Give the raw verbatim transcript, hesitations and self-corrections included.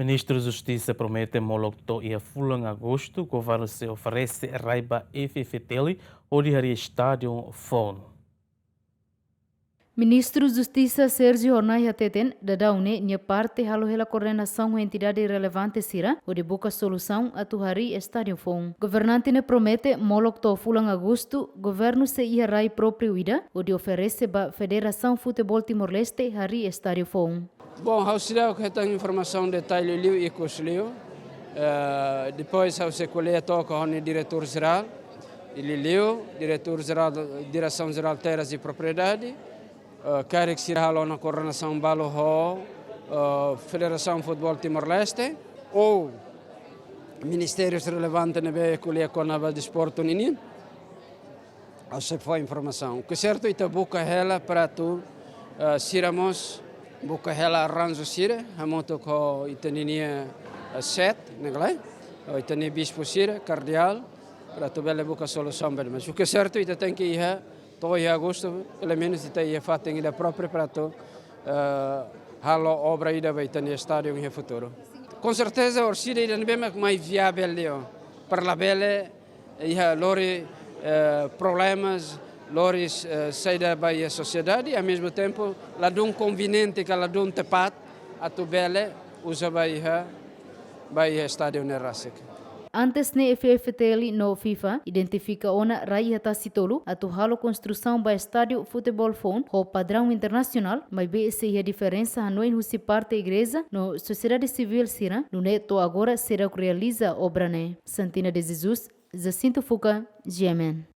Ministru Justisa promete molok to'o iha fulan Agostu, governu sei oferese rai ba F F T L hodi harii estádiu foun. Ministru Justisa Sérgio Hornai hateten, daudaun ne'e nia parte halo hela koordenasaun ho entidade relevante sira hodi buka solusaun atu harii estádiu foun. Governante ne'e promete molok to'o fulan Agostu, governu sei iha rai própriu ida hodi oferese ba Federasaun Futeból Timor-Leste harii estádiu foun. Bom, ha'u seidauk hetan informasaun detalle liu, ikus liu. Eh, depois ha'u sei ko'alia took ho nia diretór jerál, i liuliu diretór jerál, Diresaun Jerál Terras e Propriedade. Eh, karik sira halo ona koordenasaun balu ho, eh, Federasaun Futeból Timor-Leste ou ministérius relevante ne'ebé ko'alia kona-ba desportu ninian, ha'u sei fó informasaun. O que é certo, ita buka hela para atu, eh, sira mós buka hela arranju sira, hamutuk ho ita-nia, eh, set, ne'e ka lae, ho ita-nia bispu sira, kardeál, para atu bele buka solusaun bele. Mas o que é certo, ita tenke iha, to'o iha Agostu, pelumenus ita iha fatin ida própriu para atu, eh, halo obra ida ba ita-nia estádiu iha futuru. Com certeza, orsida ida ne'ebé mak mai viável liu, para labele iha lori, eh, problemas, lori, eh, saida ba iha sosiedade, ao mesmo tempo, ladún konveniente ka ladún tepat atu bele uza ba iha, ba iha estádiu ne'e rasik. Antes ne'e F F T L no FIFA identifika ona rai iha Tasi Tolu atu halo konstrusaun ba estádiu futeból foun ho padraun internasionál, maibé sei iha diferensa hanoin husi parte igreja no sosiedade sivíl sira, nune'e to'o agora seidauk realiza obra ne'e. Santina de Jesus, Jacinto Fuca, G M N.